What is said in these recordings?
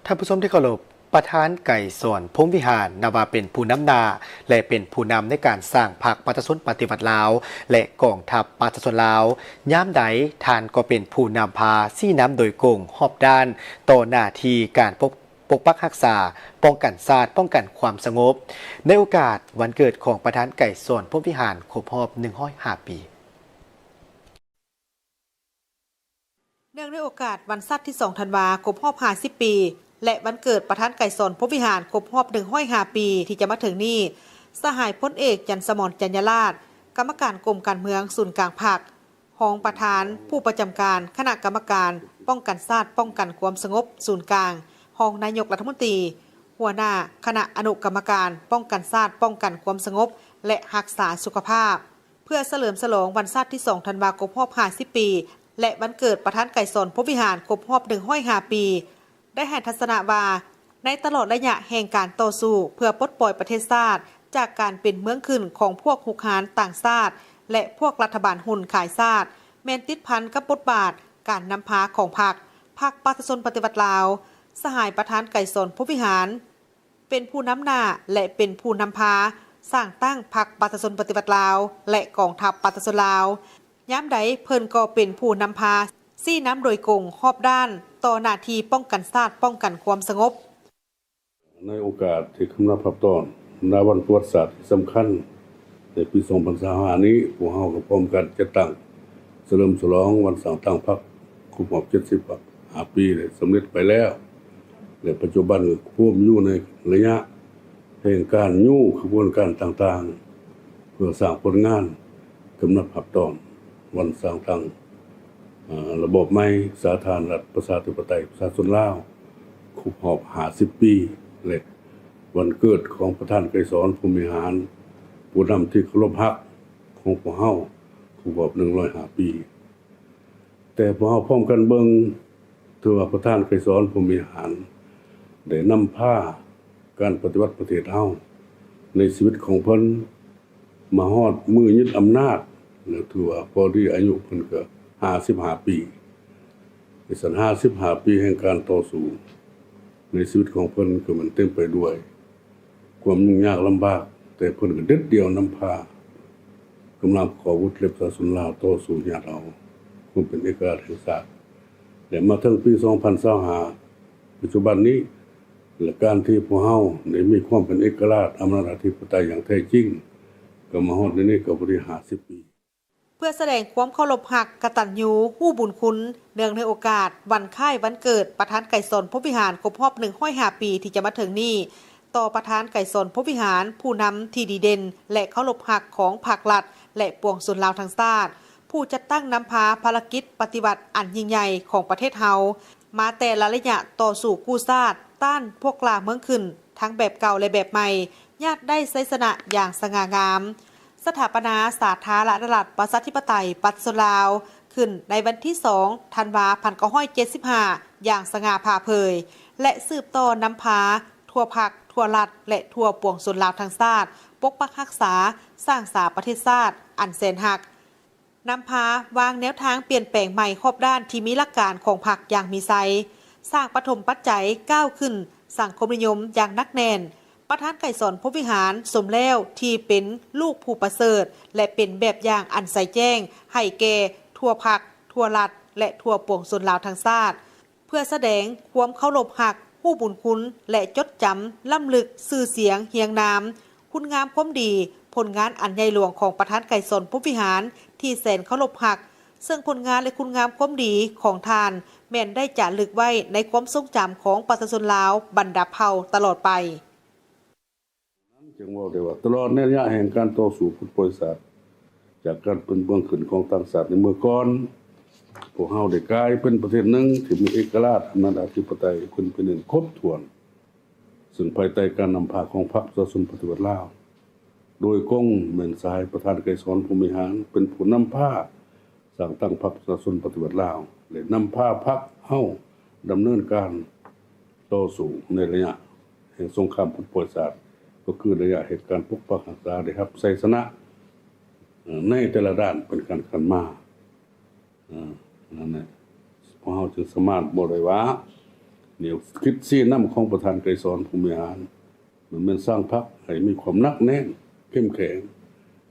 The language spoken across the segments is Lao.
ທ່ານຜູ້ຊົມທີ່ເຄົາລົບ, ປະທານໄກສອນ ພົມວິຫານ ນັບວ່າເປັນຜູ້ນຳໜ້າ ແລະ ເປັນຜູ້ນຳໃນການສ້າງພັກປະຊາຊົນປະຕິວັດລາວ ແລະ ກອງທັບປະຊາຊົນລາວ, ຍາມໃດທ່ານກໍເປັນຜູ້ນຳພາຊີ້ນຳໂດຍກົງຮອບດ້ານຕໍ່ໜ້າທີ່ການປົກ ປົກປັກຮັກສາ, ປ້ອງກັນຊາດ, ປ້ອງກັນຄວາມສະຫງົບ. ໃນໂອກາດວັນເກີດຂອງປະທານໄກສອນ ພົມວິຫານ ຄົບຮອບໜຶ່ງຮ້ອຍຫ້າປີ. ເນື່ອງໃນໂອກາດວັນຊາດທີສອງທັນວາ ຄົບຮອບຫ້າສິບປີ ແລະ ວັນເກີດປະທານໄກສອນ ພົມວິຫານ ຄົບຮອບໜຶ່ງຮ້ອຍຫ້າປີທີ່ຈະມາເຖິງນີ້, ສະຫາຍພົນເອກ ຈັນສະໝອນ ຈັນຍາລາດ, ກຳມະການກົມການເມືອງສູນກາງພັກ, ຮອງປະທານຜູ້ປະຈຳການຄະນະກຳມະການປ້ອງກັນຊາດ ປ້ອງກັນຄວາມສະຫງົບສູນກາງ, ຮອງນາຍົກລັດຖະມົນຕີ, ຫົວໜ້າຄະນະອະນຸກຳມະການປ້ອງກັນຊາດ ປ້ອງກັນຄວາມສະຫງົບ ແລະ ຮັກສາສຸຂະພາບ. ເພື່ອສະເຫຼີມສະຫຼອງວັນຊາດທີສອງທັນວາ ຄົບຮອບຫ້າສິບປີ ແລະ ວັນເກີດປະທານໄກສອນ ພົມວິຫານ ຄົບຮອບໜຶ່ງຮ້ອຍຫ້າປີ ໄດ້ໃຫ້ທັດສະນະວ່າ ໃນຕະຫຼອດໄລຍະແຫ່ງການຕໍ່ສູ້ເພື່ອປົດປ່ອຍປະເທດຊາດຈາກການເປັນເມືອງຂຶ້ນຂອງພວກຮຸກຮານຕ່າງຊາດ ແລະ ພວກລັດຖະບານຮຸ່ນຂາຍຊາດ, ແມ່ນຕິດພັນກັບບົດບາດການນຳພາຂອງພັກ, ພັກປະຊາຊົນປະຕິວັດລາວ, ສະຫາຍປະທານໄກສອນ ພົມວິຫານ ເປັນຜູ້ນຳໜ້າ ແລະ ເປັນຜູ້ນຳພາສ້າງຕັ້ງພັກປະຊາຊົນປະຕິວັດລາວ ແລະ ກອງທັບປະຊາຊົນລາວ. ຍາມໃດເພິ່ນກໍເປັນຜູ້ນຳພາຊີ້ນຳໂດຍກົງຮອບດ້ານຕໍ່ໜ້າທີ່ປ້ອງກັນຊາດ ປ້ອງກັນຄວາມສະຫງົບ. ໃນໂອກາດທີ່ກຳລັງຮັບຕ້ອນນະວັນປະຫວັດສາດທີ່ສຳຄັນໃນປີສອງພັນຊາວຫ້ານີ້, ພວກເຮົາກໍພ້ອມກັນຈັດຕັ້ງສະເຫຼີມສະຫຼອງວັນສ້າງຕັ້ງພັກຄົບຮອບເຈັດສິບຫ້າປີໄດ້ສຳເລັດໄປແລ້ວ ແລະ ປັດຈຸບັນກໍພວມຢູ່ໃນໄລຍະແຫ່ງການຍູ້ຂະບວນການຕ່າງໆ ເພື່ອສ້າງຜົນງານກຳລັງຮັບຕ້ອນວັນສ້າງຕັ້ງ ອາ ລະບອບໃໝ່ສາທາລະນະລັດປະຊາທິປະໄຕປະຊາຊົນລາວ ຄົບຮອບຫ້າສິບປີ ແລະ ວັນເກີດຂອງປະທານໄກສອນ ພົມວິຫານ ຜູ້ນຳທີ່ເຄົາລົບຮັກຂອງພວກເຮົາ ຄົບຮອບໜຶ່ງຮ້ອຍຫ້າປີ. ແຕ່ພວກເຮົາພ້ອມກັນເບິ່ງ ຖືວ່າປະທານໄກສອນ ພົມວິຫານ ໄດ້ນຳພາການປະຕິວັດປະເທດເຮົາໃນຊີວິດຂອງເພິ່ນ ມາຮອດມື້ຍຶດອຳນາດ ແລະ ຖືວ່າພໍດີອາຍຸເພິ່ນກໍຫ້າສິບຫ້າປີ. ໃນຊັ້ນຫ້າສິບຫ້າປີແຫ່ງການຕໍ່ສູ້ ໃນຊີວິດຂອງເພິ່ນກໍແມ່ນເຕັມໄປດ້ວຍຄວາມຫຍຸ້ງຍາກລຳບາກ, ແຕ່ເພິ່ນກໍເດັດດ່ຽວນຳພາກຳລັງປະກອບອາວຸດ ແລະ ປະຊາຊົນລາວຕໍ່ສູ້ຍາດເອົາຄວາມເປັນເອກະລາດແຫ່ງຊາດ ແລະ ມາເຖິງປີສອງພັນຊາວຫ້າ ປັດຈຸບັນນີ້ ແລະ ການທີ່ພວກເຮົາໄດ້ມີຄວາມເປັນເອກະລາດ ອຳນາດອະທິປະໄຕຢ່າງແທ້ຈິງ ກໍມາຮອດໃນນີ້ກໍພໍດີຫ້າສິບປີ. ເພື່ອສະແດງຄວາມເຄົາລົບຮັກ, ກະຕັນຍູຮູ້ບຸນຄຸນ ເນື່ອງໃນໂອກາດວັນຄ້າຍວັນເກີດປະທານໄກສອນ ພົມວິຫານ ຄົບຮອບໜຶ່ງຮ້ອຍຫ້າປີທີ່ຈະມາເຖິງນີ້, ຕໍ່ປະທານໄກສອນ ພົມວິຫານ ຜູ້ນຳທີ່ດີເດັ່ນ ແລະ ເຄົາລົບຮັກຂອງພັກລັດ ແລະ ປວງຊົນລາວທັງຊາດ, ຜູ້ຈັດຕັ້ງນຳພາພາລະກິດປະຕິວັດອັນຍິ່ງໃຫຍ່ຂອງປະເທດເຮົາ ມາແຕ່ລະໄລຍະຕໍ່ສູ້ກູ້ຊາດ ຕ້ານພວກລ່າເມືອງຂຶ້ນ ທັງແບບເກົ່າ ແລະ ແບບໃໝ່ ຍາດໄດ້ໄຊຊະນະຢ່າງສະຫງ່າງາມ, ສະຖາປະນາສາທາລະນະລັດປະຊາທິປະໄຕປະຊາຊົນລາວ ຂຶ້ນໃນວັນທີສອງທັນວາ ພັນເກົ້າຮ້ອຍເຈັດສິບຫ້າ ຢ່າງສະຫງ່າຜ່າເຜີຍ ແລະ ສືບຕໍ່ນຳພາທົ່ວພັກ, ທົ່ວລັດ ແລະ ທົ່ວປວງຊົນລາວທັງຊາດ ປົກປັກຮັກສາ, ສ້າງສາປະເທດຊາດອັນແສນຮັກ. ນຳພາວາງແນວທາງປ່ຽນແປງໃໝ່ຮອບດ້ານທີ່ມີຫຼັກການຂອງພັກຢ່າງມີໄຊ, ສ້າງປະຖົມປັດໄຈກ້າວຂຶ້ນສັງຄົມນິຍົມຢ່າງໜັກແໜ້ນ. ປະທານໄກສອນ ພົມວິຫານ ສົມແລ້ວທີ່ເປັນລູກຜູ້ປະເສີດ ແລະ ເປັນແບບຢ່າງອັນໃສແຈ້ງໃຫ້ແກ່ທົ່ວພັກ, ທົ່ວລັດ ແລະ ທົ່ວປວງຊົນລາວທັງຊາດ. ເພື່ອສະແດງຄວາມເຄົາລົບຮັກ, ຮູ້ບຸນຄຸນ ແລະ ຈົດຈຳລ້ຳລຶກຊື່ສຽງຮຽງນາມ, ຄຸນງາມຄວາມດີ, ຜົນງານອັນໃຫຍ່ຫຼວງຂອງປະທານໄກສອນ ພົມວິຫານ ທີ່ແສນເຄົາລົບຮັກ, ເຊິ່ງຜົນງານ ແລະ ຄຸນງາມຄວາມດີຂອງທ່ານ ແມ່ນໄດ້ຈາລຶກໄວ້ໃນຄວາມຊົງຈຳຂອງປະຊາຊົນລາວບັນດາເຜົ່າຕະຫຼອດໄປ. ນັ້ນຈຶ່ງເວົ້າໄດ້ວ່າ ຕະຫຼອດໃນໄລຍະແຫ່ງການຕໍ່ສູ້ປົດປ່ອຍຊາດ ຈາກການເປັນເມືອງຂຶ້ນຂອງຕ່າງຊາດໃນເມື່ອກ່ອນ, ພວກເຮົາໄດ້ກາຍເປັນປະເທດໜຶ່ງທີ່ມີເອກະລາດ, ອຳນາດອະທິປະໄຕຂຶ້ນເປັນຢ່າງຄົບຖ້ວນ, ເຊິ່ງພາຍໃຕ້ການນຳພາຂອງພັກປະຊາຊົນປະຕິວັດລາວ ໂດຍກົງແມ່ນສະຫາຍປະທານໄກສອນ ພົມວິຫານ ເປັນຜູ້ນຳພາ ສ້າງຕັ້ງພັກປະຊາຊົນປະຕິວັດລາວ ແລະ ນຳພາພັກເຮົາດຳເນີນການຕໍ່ສູ້ໃນໄລຍະແຫ່ງສົງຄາມປົດປ່ອຍຊາດ, ກໍຄືໄລຍະແຫ່ງການປົກປັກຮັກສາ ໄດ້ຮັບໄຊຊະນະ ເອີ ໃນແຕ່ລະດ້ານເປັນຂັ້ນໆມາ. ເອີ ນັ້ນແຫຼະ ພວກເຮົາຈຶ່ງສາມາດເວົ້າໄດ້ວ່າ ແນວຄິດຊີ້ນຳຂອງປະທານໄກສອນ ພົມວິຫານ ມັນແມ່ນສ້າງພັກໃຫ້ມີຄວາມໜັກແໜ້ນ ເຂັ້ມແຂງ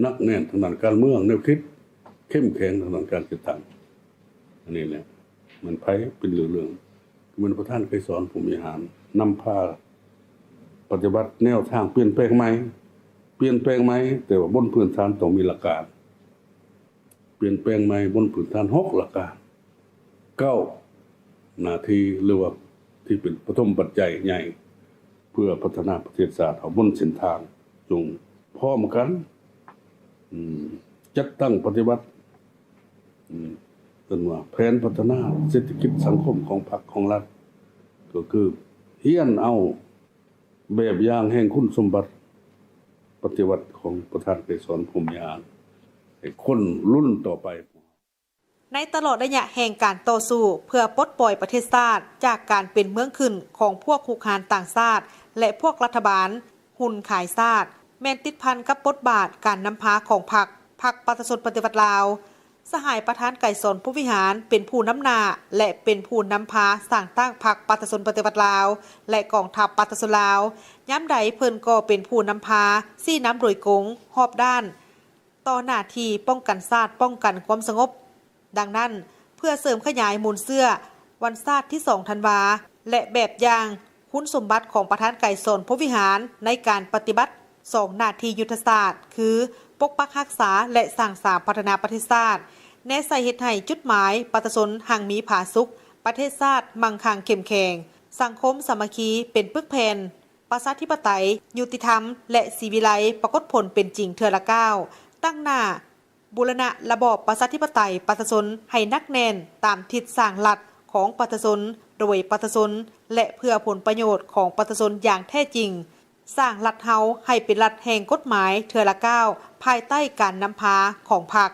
ໜັກແໜ້ນທາງດ້ານການເມືອງ, ແນວຄິດເຂັ້ມແຂງທາງດ້ານການຈັດຕັ້ງ. ອັນນີ້ແຫຼະ ແມ່ນໃຜເປັນເລື່ອງໆ ແມ່ນປະທານໄກສອນ ພົມວິຫານ ນຳພາປະຕິບັດແນວທາງປ່ຽນແປງໃໝ່, ປ່ຽນແປງໃໝ່ ແຕ່ວ່າບົນພື້ນຖານຕ້ອງມີຫຼັກການ. ປ່ຽນແປງໃໝ່ບົນພື້ນຖານຫົກຫຼັກການ, ເກົ້າໜ້າທີ່ ຫຼືວ່າທີ່ເປັນປະຖົມປັດໄຈໃຫຍ່ ເພື່ອພັດທະນາປະເທດຊາດເຮົາບົນເສັ້ນທາງ. ຈົ່ງພ້ອມກັນ ອືມ ຈັດຕັ້ງປະຕິບັດ ອືມ ເອີ້ນວ່າແຜນພັດທະນາເສດຖະກິດສັງຄົມຂອງພັກຂອງລັດ, ກໍຄືຮຽນເອົາ ແບບຢ່າງແຫ່ງຄຸນສົມບັດປະຕິວັດຂອງປະທານໄກສອນ ພົມວິຫານ ໃຫ້ຄົນລຸ້ນຕໍ່ໄປ. ໃນຕະຫຼອດໄລຍະແຫ່ງການຕໍ່ສູ້ເພື່ອປົດປ່ອຍປະເທດຊາດຈາກການເປັນເມືອງຂຶ້ນຂອງພວກຮຸກຮານຕ່າງຊາດ ແລະ ພວກລັດຖະບານຮຸ່ນຂາຍຊາດ ແມ່ນຕິດພັນກັບບົດບາດການນຳພາຂອງພັກ, ພັກປະຊາຊົນປະຕິວັດລາວ. ສະຫາຍປະທານໄກສອນ ພົມວິຫານ ເປັນຜູ້ນຳໜ້າ ແລະ ເປັນຜູ້ນຳພາສ້າງຕັ້ງພັກປະຊາຊົນປະຕິວັດລາວ ແລະ ກອງທັບປະຊາຊົນລາວ, ຍາມໃດເພິ່ນກໍເປັນຜູ້ນຳພາຊີ້ນຳໂດຍກົງຮອບດ້ານ ຕໍ່ໜ້າທີ່ປ້ອງກັນຊາດ, ປ້ອງກັນຄວາມສະຫງົບ. ດັ່ງນັ້ນ, ເພື່ອເສີມຂະຫຍາຍມູນເຊື້ອວັນຊາດທີສອງທັນວາ ແລະ ແບບຢ່າງຄຸນສົມບັດຂອງປະທານໄກສອນ ພົມວິຫານ ໃນການປະຕິບັດ ສອງໜ້າທີ່ຍຸດທະສາດ ຄື ປົກປັກຮັກສາ ແລະ ສ້າງສາພັດທະນາປະເທດຊາດ, ແນໃສ່ເຮັດໃຫ້ຈຸດໝາຍປະຊາຊົນຮັ່ງມີຜາສຸກ, ປະເທດຊາດມັ່ງຄັ່ງເຂັ້ມແຂງ, ສັງຄົມສາມັກຄີເປັນປຶກແຜ່ນ, ປະຊາທິປະໄຕ, ຍຸຕິທຳ ແລະ ສີວິໄລປາກົດຜົນເປັນຈິງເທື່ອລະກ້າວ, ຕັ້ງໜ້າບູລະນະລະບອບປະຊາທິປະໄຕປະຊາຊົນໃຫ້ໜັກແໜ້ນຕາມທິດສ້າງລັດຂອງປະຊາຊົນ, ໂດຍປະຊາຊົນ ແລະ ເພື່ອຜົນປະໂຫຍດຂອງປະຊາຊົນຢ່າງແທ້ຈິງ. ສ້າງລັດເຮົາໃຫ້ເປັນລັດແຫ່ງກົດໝາຍເທື່ອລະກ້າວ ພາຍໃຕ້ການນຳພາຂອງພັກ.